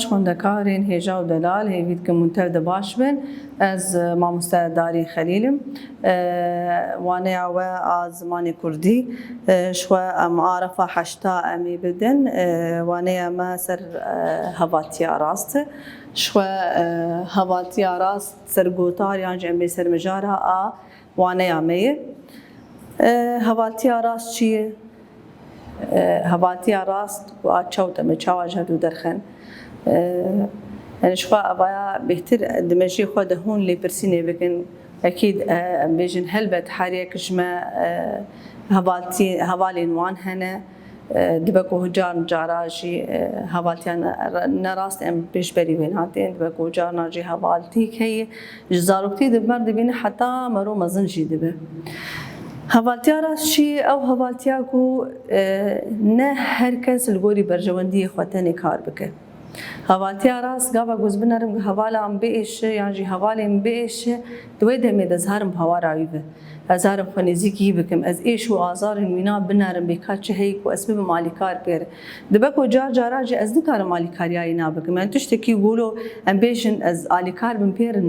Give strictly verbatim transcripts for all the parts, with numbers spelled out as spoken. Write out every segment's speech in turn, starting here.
Xwendekarên hêja û delal, hêvî dikim hûn tev de baş bin. Ez, e, mamoste Darîn Xelîl im. E, waneya we a zimanê kurdî, e, ji xwe em a refa heşta em ê bidin. E, waneya me ser, e, hevaltiya rast e. Ji xwe, e, hevaltiya rast ser gotar yan jî em bê ser mijara a waneya me ye. E, hevaltiya rast çi ye? E, hevaltiya rast a çawa teme, çawa ji hev du derxin? E, yani ji xwe evaya bêhtir di mejiyê xwe de hûn lêpirsînê bikin. Ekîd, e, em bêjin helbet her yek ji me, e, hevaltî, hevalên wan hene. E, dibe ku car cara jî, e, hevaltiya ne, ne rast em pêşberî wê natên. Dibe ku carna jî hevaltîk heye. Ji zaroktî de mer dibîne heta mero mezin jî dibe. Hevaltiya rast çi ye? Ew hevaltiya ku, e, ne her kes li gorî berjewendiyê xwe tenê kar bike. Hevaltiya rast gava ku ez binerim ku hevala min biêşe yan jî hevalê min biêşe, di wê demê de ez herim bi hawara wî be. Ez herim xwe nêzîkî wî bikim. Ez êş û azarên wîna binerim bê ka çi heyî ku ez bibim alîkar pê re. Dibe ku car cara jî ez nikarim alîkariya wîna bikim. Yani tiştekî golo em bêjin ez alîkar bim pê re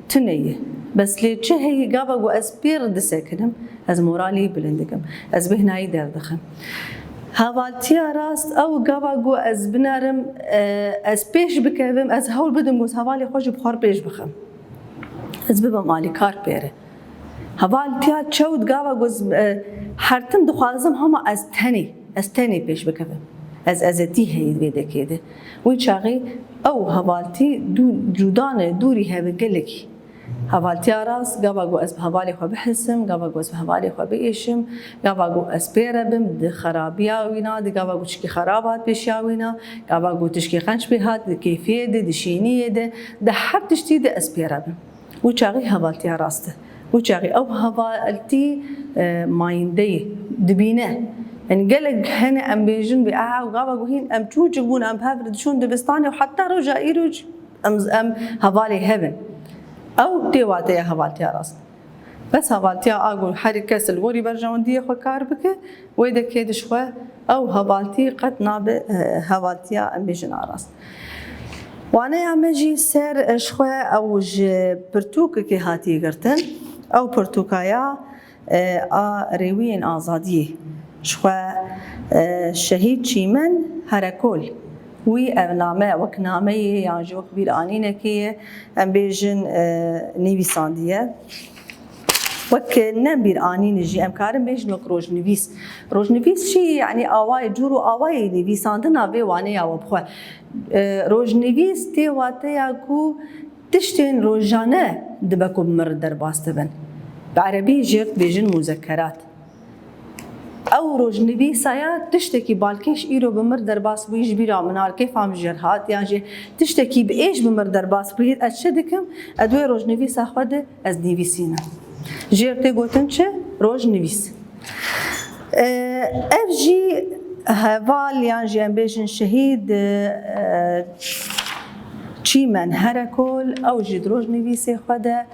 tune ye. Bes lê çi heyî gava ku ez pê re disekinim, ez moralî bilind dikim. Ez bêhna wî derdixim. Hevaltiya rast ew gava ku ez binerim, e, ez pêş bikevim, ez hewl bidim ku ez hevalê xwe jî bi xwe re pêş bixim. Ez bibim alîkar pê re. Hevaltiya çewt gava ku ez, e, her tim dixwazim hema ez tenê, ez tenê pêş bikevim. Ez ezetî heye vê dekê de. Wî çaxî ew hevaltî dû-, cuda ne, dûrî hebe gelekî. Hevaltiya rast, gava ku ez bi hevalê xwe bihisim, gava ku ez bi hevalê xwe biêşim, gava ku ez pê re bim, di xerabiya wîna, di gava ku tişkî xerab hat pêşiya wîna, gava ku tişkî qenc pê hat, di kêfiyê de, di şîniyê de, di her tiştî de ez pê re bim. Wî çaxî hevaltiya rast e. Wî çaxî ew hevaltî, e, mayîndeyê dibîne. Yani gelek hene em bêjin bê, aha, gava ku hîn em çûçik bûn, em bi hev re diçûn dibistanê û heta roja îro jî em, em hevalê hev in. Ew tê wateya hevaltiya rast. Bes hevaltiya a ku her kes li gorî berjewendiyê xwe kar bike, wê dekê di ji xwe ew hevaltî qet nabe, eh, hevaltiya em bêjin a rast. Waneya me jî ser, eh, ji xwe ew ji pirtûkekê hatiye girtin. Ew pirtûka ya, e, a rêwiyên azadiyê. Ji xwe, e, Şehîd Çîmen Herekol. Wî ev name wek nameyê yan jî wek bîranînekê ye, em bêjin, e, nivîsandiye. Wek ne bîranînê jî em karin bêjin wek rojnivîs. Rojnivîs jî, yanî awayê, cûr û awayê nivîsandina vê waneya we bi xwe. E, rojnivîs tê wateya ku tiştên rojane dibe ku bi mir derbas dibin. Bi erebî jê re dibêjin muzekerat. Ew rojnivîsa ya tiştekî balkêş îro bi mir derbas bûyî ji bîra min a, li kêfa min jê re hat, yan jî tiştekî bi êş bi mir derbas bûyî, ez çi dikim? Ez di wê rojnivîsa xwe de ez nivîsînim. Jê re tê gotin çi? Rojnivîs. E, ev jî heval yan jî em bêjin şehîd, e, Çîmen Herekol, ew jî di rojnivîsê xwe de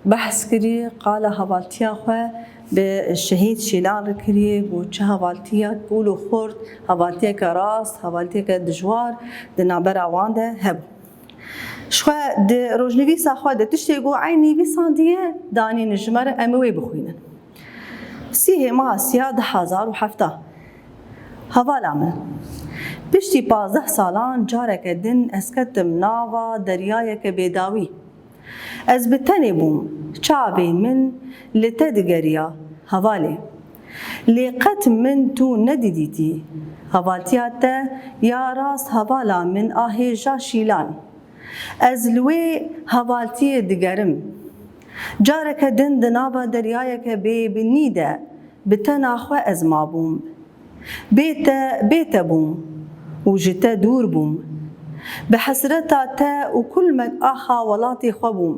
behs kirî, qala hevaltiya xwe bi şehîd Şîlan re kirî, got çi hevaltiya kûl û xurt, hevaltiyeke rast, hevaltiyeke dijwar di navbera wan de hebû. Ji xwe di rojnivîsa xwe de tiştê ku eynî nivîsandiye, danîne ji me re, em ê wê bixwînin. Sîhê meha siya du hezar û hevdeh. Hevala min. Piştî pazdeh salan careke din ez ketim nava deryayeke bêdawî. Ez bi tenê bûm, çavên min li te digeriya, hevalê. Lê qet min tu nedidîtî. Hevaltiya te ya rast hevala min a hêja Şîlan. Ez li wê hevaltiyê digerim. Careke din di nava deryayeke bêbinî de bi tena xwe ez mabûm. Bê te, bê te bûm û ji te dûr bûm. Bi hesreta te û kulmek axa welatê xwe bûm.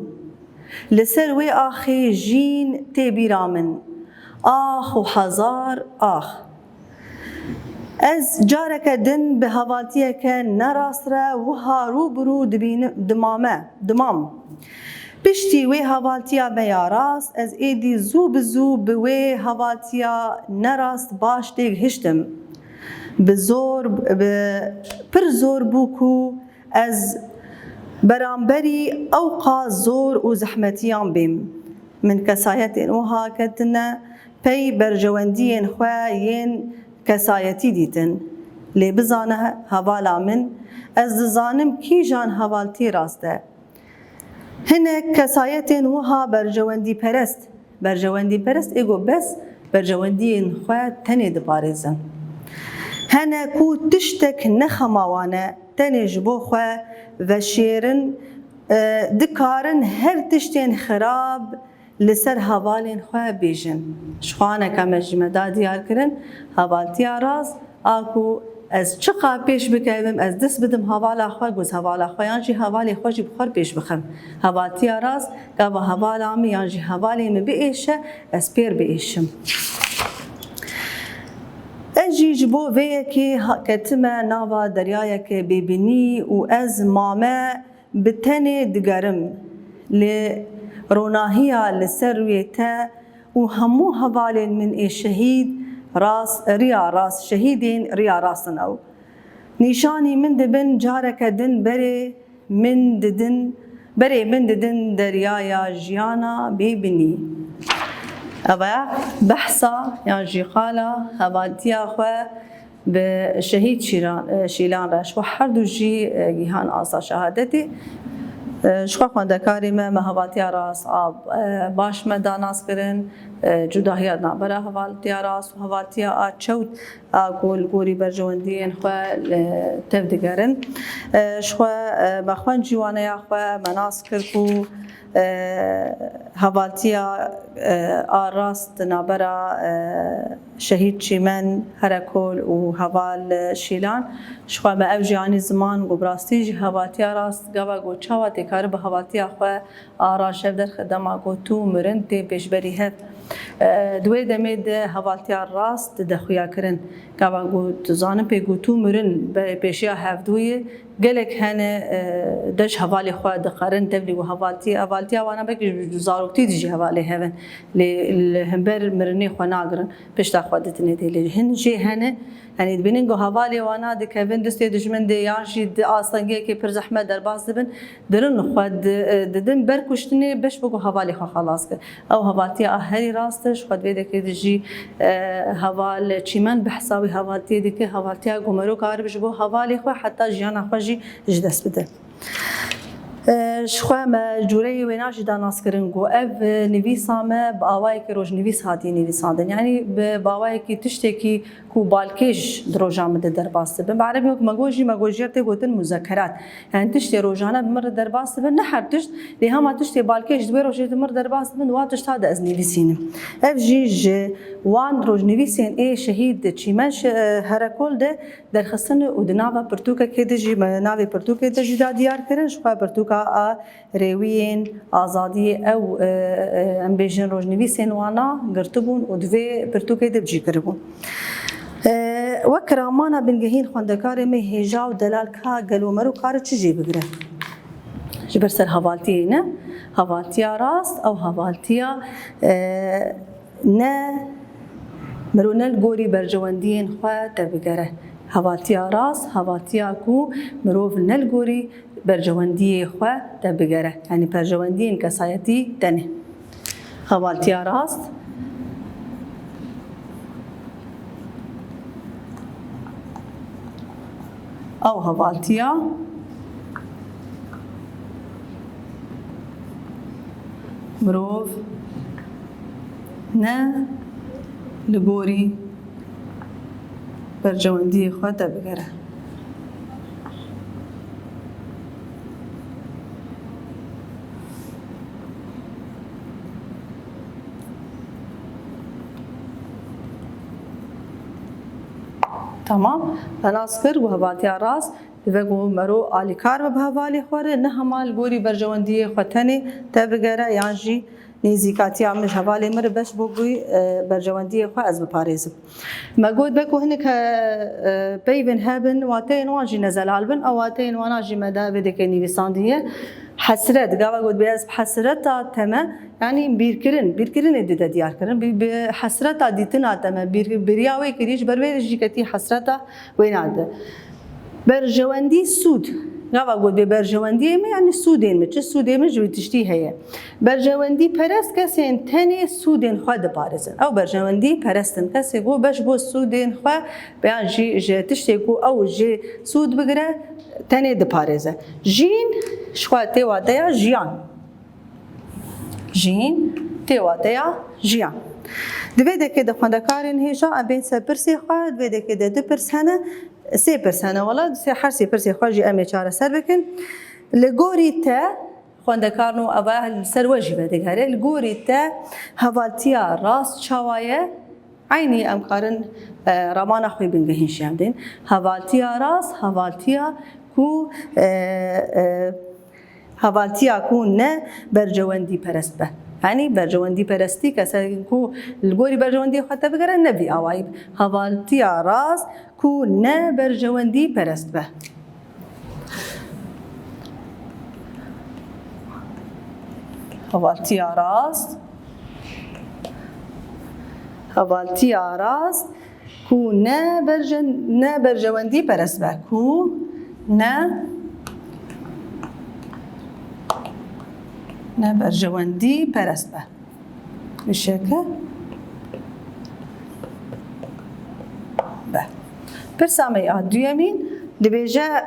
Li ser wê axê jîn tê bîra min. Ax û hezar ax. Ez careke din bi hevaltiyeke nerast re wiha rû bi rû dibînim, dimame, dimam. Piştî wê hevaltiya me ya rast, ez êdî zû bi zû bi wê hevaltiya nerast baş têgihiştim. Bi zor, bi pir zor bû ku Ez beramberî ewqa zor û zehmetiyan bêm. Min kesayetên wiha ketine pey berjewendiyên xwe yên kesayetî dîtin. Lê bizane hevala min, ez dizanim kîjan hevaltî rast e. Hinek kesayetên wiha berjewendîperest, berjewendîperest ê ku bes berjewendiyên xwe tenê diparêzin. Hene ku tiştek ne xema wan e, tenê ji bo xwe veşêrin, e, dikarin her tiştên xirab li ser hevalên xwe bêjin. Ji xwe ne ka me jî me da diyar kirin, hevaltiya rast, a ku ez çiqa pêş bikevim, ez dest bidim hevala xwe, ku ez hevala xwe yan jî hevalê xwe jî bi xwe pêş bixim. Hevaltiya rast, gava hevala min yan jî hevalê min biêşe, ez pêr biêşim. Ez jî ji bo vê yekê ha-, ketime nava deryayeke bêbinî û ez mame bi tenê digerim. Lê ronahiya li ser rûyê te û hemû hevalên min ê şehîd rast, riya rast, şehîdên riya rast in ew. Nîşanî min dibin careke din berê min didin, berê min didin deryaya jiyana bêbinî. Ev e behsa yan jî qala hevaltiya xwe bi şehîd Şîran, e, Şîlan re. Ji xwe her du jî, e, gihan asta şehadetê. E, ji xwe xwendekarê me, me hevaltiya rast a, e, baş me da nas kirin, e, cudahiya navbera hevaltiya rast û hevaltiya a çewt a ku li gorî berjewendiyên xwe, e, tev digerin. E, ji xwe, e, me xwend jî waneya xwe, me nas kir ku, e, hevaltiya, e, a rast di navbera, e, şehîd Çîmen Herekol û heval, e, Şîlan. Ji xwe me ev jî anî ziman ku bi rastî jî hevaltiya rast gava ku çawa tê karibe hevaltiya xwe a raşev derxe dema ku tu mirin tê pêşberî hev. E, di wê demê de hevaltiya rast dide xuya kirin. Gava ku tu zanin pê ku tu mirin be-, pêşiya hevdûyê gelek hene, e, de ji hevalê xwe dixerin, tevlî û hevaltî, hevaltiya wana belkî ji zaroktî de jî hevalê hev in. Lê li hember mirinê xwe nagirin, pişta xwe ditinê tê. Lê hin jê hene, Yanî dibînin ku hevalê wana dikevin destê dijmin de yan jî di astengiyekê pir zehmet derbas dibin, dirin xwe di-, didin ber kuştinê beş bû ku hevalê xwe xelas kir. Ew hevaltiya a herî rast e, ji xwe di vê dekê de jî, e, heval Çîmen behsa wî hevaltiyê dike, hevaltiya ku mero karib ji bo hevalê xwe heta jiyana xwe jî ji dest bide. E, ji xwe me cûreyê wêna jî da nas kirin ku ev, e, nivîsa me bi awayekî rojnivîs hatiye nivîsandin. Yanî bi, bi awayekî tiştekî ku balkêş di roja min de derbas dibe. Bi erebî wek me got jî, me got jê tê gotin muzekerat. Yanî tiştê rojane bi min re derbas dibe, ne her tişt, lê hema tiştê balkêş di wê rojê di min re derbas dibin, wa tişta de ez nivîsînim. Ev jî ji wan rojnivîsên ê şehîd Çîmen şe-, Herekol de derxistin û di nava pirtûkekê de jî, me navê pirtûkê de jî da diyar kirin, ji xwe pirtûka a rêwiyên azadiyê ew, e, e, em bêjin rojnivîsên wana girtibûn û di vê pirtûkê de bi cî kiribûn. E, wek kiramana bingehîn xwendekarê me hêja û delal ka gelo mero kare çi jê bigire? Ji ber ser hevaltiyê ne, hevaltiya rast ew hevaltiya, e, ne, mero ne li gorî berjewendiyên xwe tevbigere. Hevaltiya rast, hevaltiya ku mirov ne li gorî berjewendiyê xwe tevbigere. Yanî berjewendiyên kesayetî tenê. Hevaltiya rast. Ew hevaltiya mirov ne li gorî berjewendiyê xwe tevbigere. Tamam. Me nas kir ku hevaltiya rast dibe ku mero alîkar be bi hevalê xwe re, ne hema li gorî berjewendiyê xwe tenê tevbigere yan jî nêzîkatiya min ji hevalê min re beş bû ku, e, berjewendiyê xwe ez biparêzim. Me got, be ku hinek, e, e, peyvên hebin, wateyên wan jî ne zelal bin, ew wateyên wana jî me da vê dikê nivîsandiye. Hesret, gava got, bê ez bi hesreta te me, yanî bîrkirin, bîrkirinê dide diyar kirin. Bi, bi hesreta dîtina te me, bîr-, biriya wê kirî, ji ber wê jî ketî hesreta wêna de. Berjewendî sûd, Gava got bê berjewendiyê min, yanî sûdên min, çi sûdê min ji wî tiştî heye. Berjewendî perest kesên tenê sûdên xwe diparêzin. Ew berjewendî perest in. Kesê ku beş bo sûdên xwe, yan jî ji tiştê ku ew jê sûd bigire, tenê diparêze. Jîn ji xwe tê wateya jiyan. Jîn tê wateya jiyan. Di vê dekê de xwendekarên hêja em bên ser pirsê xwe, di vê dekê de du pirs hene, sê pirs hene wela, sê, her sê pirsê xwe jî em ê çareser bikin. Li gorî te, xwendekar no eva li ser we jî vedigere, li gorî te hevaltiya rast çawa ye? Eynî em karin, e, ramana xwe bingehîn jî em dên. Hevaltiya rast, hevaltiya ku, e, e, hevaltiya ku ne berjewendî perest be. Yanî berjewendî perestî, kesek ku li gorî berjewendî xwe te bigere, ne vî awayî be. Hevaltiya rast ku ne berjewendî perest be. Hevaltiya rast. Hevaltiya rast ku ne berje-, ne berjewendî perest be. Ku ne, ne berjewendî perest be. Wişeke be. Pirsa me ya duyemîn dibêje,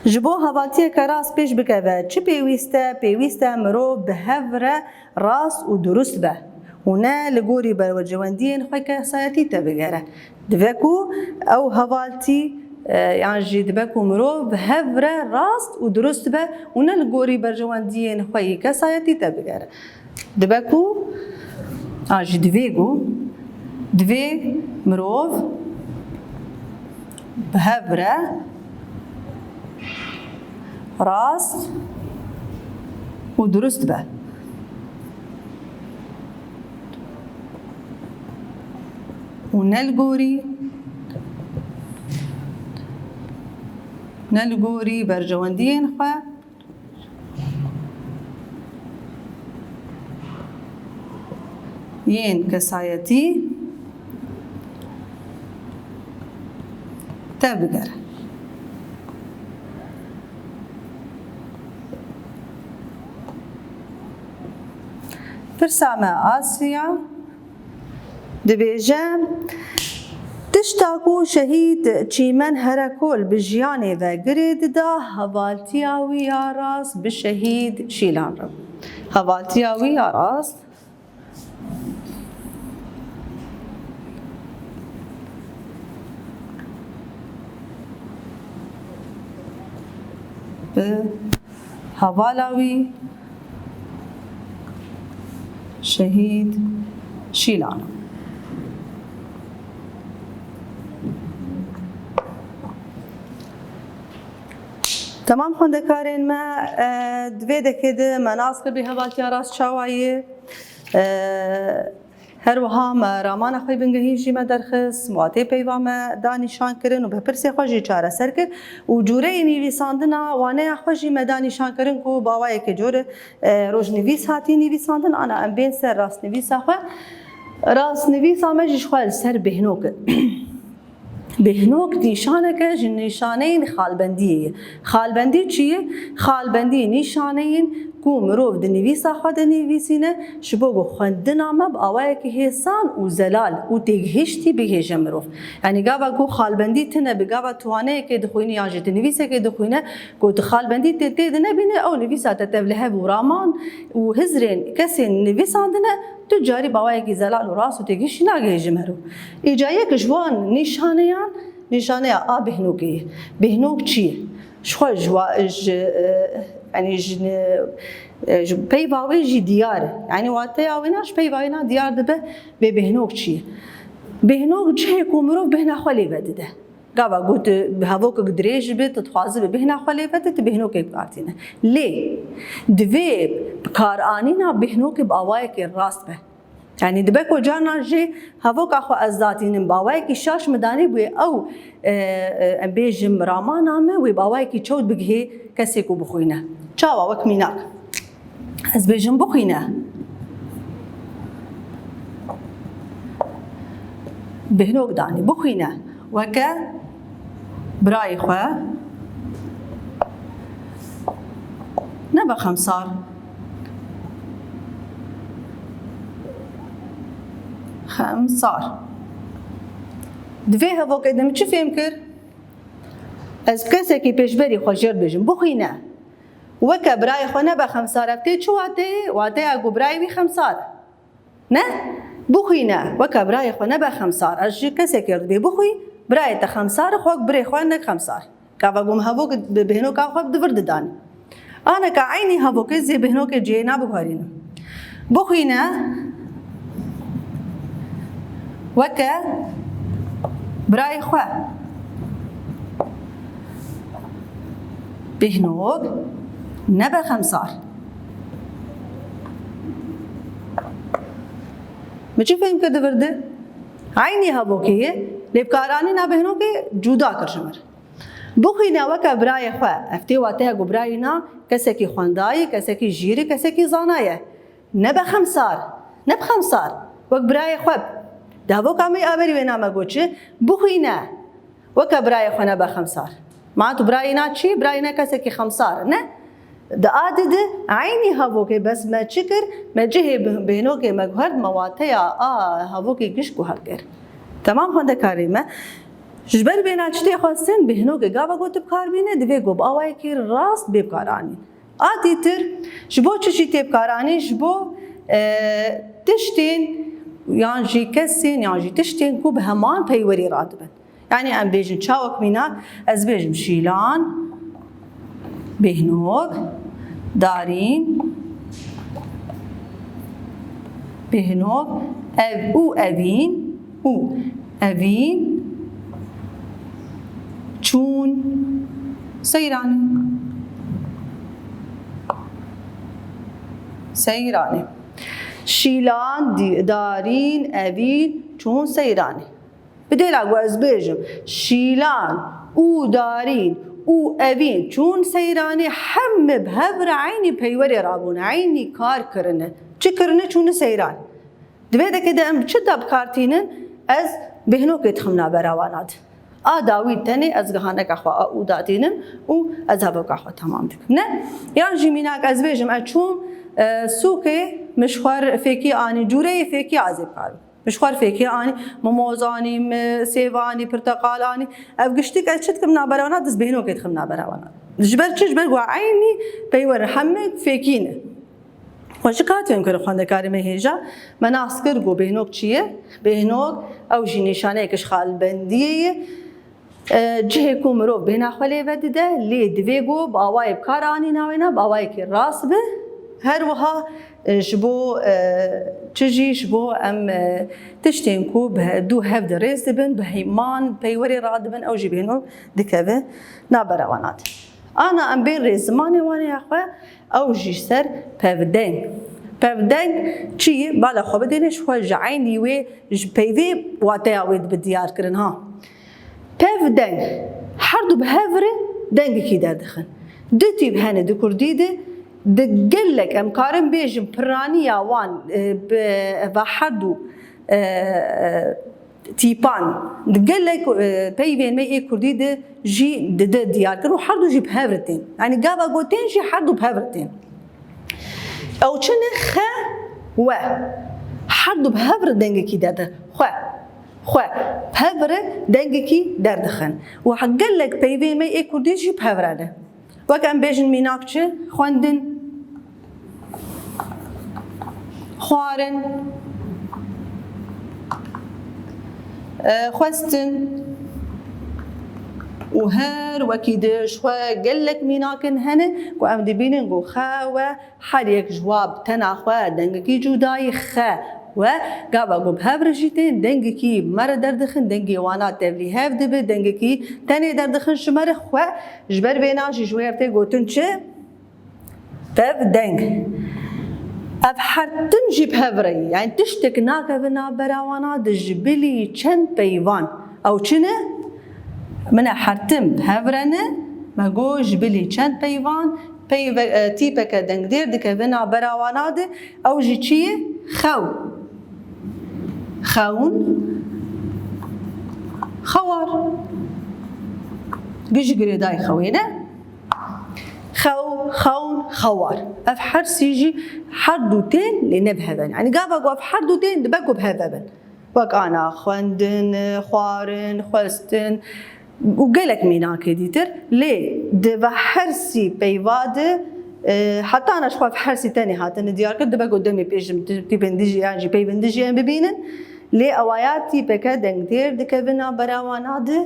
ji bo hevaltiyeke rast pêş bikeve, çi pêwîst e? Pêwîst e mirov bi hev re rast û durust be û ne li gorî berjewendiyên xwe kesayetî te bigere. Dibe ku ew hevaltî, e, yan jî dibe ku mirov bi hev re rast û durust be û ne li gorî berjewendiyên xwe yê kesayetî te bigere. Dibe ku, a, jî divê ku, divê mirov bi hev re rast û durust be. Û ne li gorî, ne li gorî berjewendiyên xwe yên kesayetî tevbigere. Pirsa me a sêya dibêje, tişta ku şehîd Çîmen Herekol bi jiyanê ve girê dida, hevaltiya wî ya rast bi şehîd Şîlan re bû. Hevaltiya wî ya rast bi hevala wî şehîd Şîlan. Temam xwendekarên me, e, di vê dekê de me nas kir bê hevaltiya rast çawa ye. E, Her wiha me ramana xwe bingehîn jî me derxist, watê peyva me da nîşan kirin û bi pirsê xwe jî çareser kir û cûreyê nivîsandina waneya xwe jî me da nîşan kirin ku bi awayekê cor, e, rojnivîs hatî nivîsandin, ana em bên ser rastnivîsa xwe. Rastnivîsa me jî ji xwe li ser bêhnok e. Bêhnok nîşaneke ji nîşaneyên xalbendiyê ye. Xalbendî çi ye? Xalbendî nîşaneyên ku mirov di nivîsa xwe de nivîsîne, ji bo ku xwendina me bi awayekî hêsan û zelal û têgihiştî bigihêje mirov. Yanî gava ku xalbendî tune bi gava tu waneyekê dixwînî yan jî tu nivîsekê dixwîne, ku tu xalbendî tê, tê de nebîne, ew nivîsa te tevlihev û raman û hizrên kesên nivîsandine, tu carî bi awayekî zelal û rast û têgihiştî nagihêje mirov. Îca yek ji wan nîşaneyan, nîşaneya a bêhnokê ye. Bêhnok çi ye? Ji xwe ji wa-, ji, e, yanî ji ne-, e, ji peyva wê jî diyar e. Yanî wateya wê na ji peyva wê na diyar dibe, bê bêhnok çi ye? Bêhnok cihê ku mirov bêhna xwe lê vedide. Gava ku tu hevokek dirêj bi, tu dixwazi bi bêhna xwe lê vete, tu bêhnokê bi kar tîne. Lê divê bikaranîna bêhnokê bi awayekê rast be. Yanî dibe ku carna jî hevoka xwe ez datînim, bi awayekî şaş min danî bûye ew, e, e, em bêjim ramana min wê bi awayekî çewt bigihê kesê ku bixwîne. Çawa wek mînak? Ez bêjim bixwîne. Bêhnok danî, bixwîne. Weke birayê xwe, nebe xemsar. Xemsar. Di vê hevokê de min çi fêm kir? Ez bi kesekî pêşberî xwe jêr dibêjim, bixwîne. Weke birayê xwe nebe xemsar. Ev tê çi wateyê? Wateya ku birayê wî xemsar e. Ne? Bixwîne, weke birayê xwe nebe xemsar. Ez ji kesekê re dibê bixwî, birayê te xemsar e, xwe birê xwe nek xemsar. Gava ku min hevok bi bêhnoka xwe di vir didanî. Aneka eynî hevokê zê bêhnokê cihê nabiguherînim. Bixwîne weke birayê xwe. Bêhnok nebe xemsar. Min çi fêm kir di vir de? Eynî hevokê ye, lê bikaranîna bêhnokê cuda kir ji min. Bixwîne weke birayê xwe. Ev tê wateya ku birayî na kesekî xwendayî, kesekî jîrî, kesekî zana ye. Nebe xemsar. Nebe xemsar. Wek birayê xwe. Di hevoka me yê averî wê name got çi? Bixwîne. Weke birayê xwe nebe xemsar. Ma tu birayî na çi? Birayî ne kesekî xemsar e, ne? Di a di di eynî hevokê, bes me çi kir? Me cihê bi-, bêhnokê me guhert, me wateya a hevokê giş guhert kir. Temam xwendekarê me. Ji ber vêna çi tê xwestin? Bêhnokê gava ku tu bi kar bîne, divê ku bi awayekî rast bê bikaranîn. A dîtir, ji bo çi jî tê bikaranîn? Ji bo, e, tiştên yan jî kesên yan jî tiştên ku bi heman peywerî radibin. Yanî em bêjin çawek mînak, ez bêjim şîlan, bêhnok, darîn, bêhnok, ev û evîn û evîn çûn seyranê. Seyranê. Şîlan, dî-, darîn, evîn çûn seyranê. Bi dêla ku ez bêjim, şîlan û darîn û evîn çûn seyranê, heme bi hev re eynî peywerê rabûne, eynî kar kirine. Çi kirine? Çûne seyran. Di vê dekê de em çi da bi kar tînin? Ez bêhnokê dixim navbera wana de. A dawî tenê ez gihaneka xwe a û da tînim û ez hevoka xwe temam dikim. Ne? Yan jî mînak ez bêjim, ez çûm, e, sûkê, min ji xwe fêkî anî, cûreyê fêkî ez ê bikarim. Min ji xwe fêkê anî, mimoz anî, mi-, sêv anî, pirteqal anî. Ev giştik ez çi dikim navbera wana, ez bêhnokê dixim navbera wana. Ji ber çi? Ji ber ku eynî peywer heme fêkî ne. Xwe ji ka têm kir xwendekarê me hêja, me nas kir ku bêhnok çi ye? Bêhnok ew jî nîşaneyek ji xalbendiyê ye. E, cihê ku mirov bêhna xwe lê vedide, lê divê ku bi awayê bi kar anîna wêna, bi awayekî rast be. Her wiha, e, ji bo, e, çi jî ji bo em, e, tiştên ku bi he-, dû hev de rêz dibin, bi heyman peywerê radibin, ew jî bêhnok dikeve navbera wana de. Ana em bên rê zimanê wan ya xwe, ew jî ser pevdeng. Pevdeng çi ye? Bala xwe bidêne ji xwe, ji eynî wê, ji peyvê wateya wê dibe diyar kirin ha. Pevdeng, her du bi hev re dengekî derdixin. Du tîp hene di kurdî de, di gelek em karin bêjin piraniya wan, e, bi eva her du, e, e, tîpan, di gelek, e, peyvên me ê kurdî de jî dide diyar kir û her du jî bi hev re tên. Yanî gava ku tên jî her du bi hev re tên. Ew çi ne? Xe, we. Her du bi hev re dengekî derde. Xwe. Xwe. Bi hev re dengekî derdixin. Û gelek peyvên me ê kurdî jî bi hev re ne. Wek em bêjin mînak çi? Xwendin, xwarin, e, xwestin û her wekî di ji xwe gelek mînakin hene ku em dibînin ku xe, we, her yek ji wa bi tena xwe dengekî cudayî, xe, we, gava ku bi hev re jî tên, dengekî me re derdixin, dengê wana tevlî hev dibe, dengekî tenê derdixin ji me re, xwe. Ji ber vêna jî ji wê re tê gotin çi? Pevdeng. Ev her tim jî bi hev re ye. Yanî tiştek nakeve navbera wana de ji bilî çend peyvan. Ew çi ne? Min e her tim bi hev re ne. Me got ji bilî çend peyvan, peyve-, e, tîpeke dengdêr dikeve navbera wana de. Ew jî çi ye? Xew. Xewn. Xewar. Gi ji girêdayî xewê ne? Xew, xewn, xewar. Ev her sî jî her du tên lê ne bi hev in. Yanî gava ku ev her du tên dibe ku bi hev bin. Wek ana xwendin, xwarin, xwestin û gelek mînakê dîtir. Lê di ve her sî peyva de, e, heta ana ji xwe ev her sî tenê hatine diyar kir, dibe ku demê pêş tîpên dijî yan jî peyvên dijî em bibînin. Lê ewaya tîpeke dengdêr dikevin navbera wana de,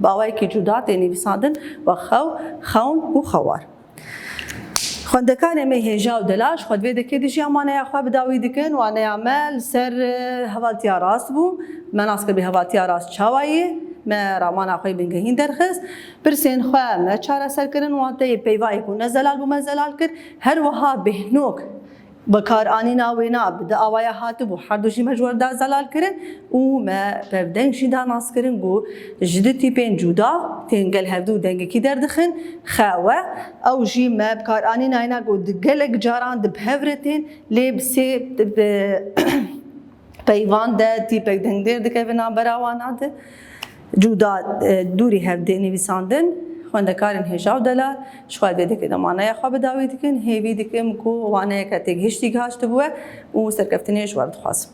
bi awayekî cuda tê nivîsandin, wek xew, xewn û xewar. Xwendekarê me hêja û delal ji xwe di vê dekê de jî em waneya xwe bi dawî dikin. Waneya me li ser, e, hevaltiya rast bû. Me nas kir bê hevaltiya rast çawa ye. Me ramana xwe yê bingehîn derxist. Pirsên xwe me çareser kirin. Wateyê peyvayê ku ne zelal bû me zelal kir. Her wiha bêhnok bikaranîna wêna bi di awaya hatibû, her du jî me ji we re da zelal kirin û me bi deng jî da nas kirin ku ji du tîpên cuda tên gel hevdu dengekî derdixin, xewe, ew jî me bikaranîna yena ku di gelek caran di bi hev re tên, lê bi sê, bi peyvan de tîpek dengdêr dikeve navbera wana de. Cuda, e, dûrî hev dê nivîsandin, xwendekarên hêja û delal ji xwe vê dekê de maneya xwe bi dawî dikin. Hêvî dikim ku waneyeke têgihiştî gihaştibû we û serkeftinê ji we re dixwazim.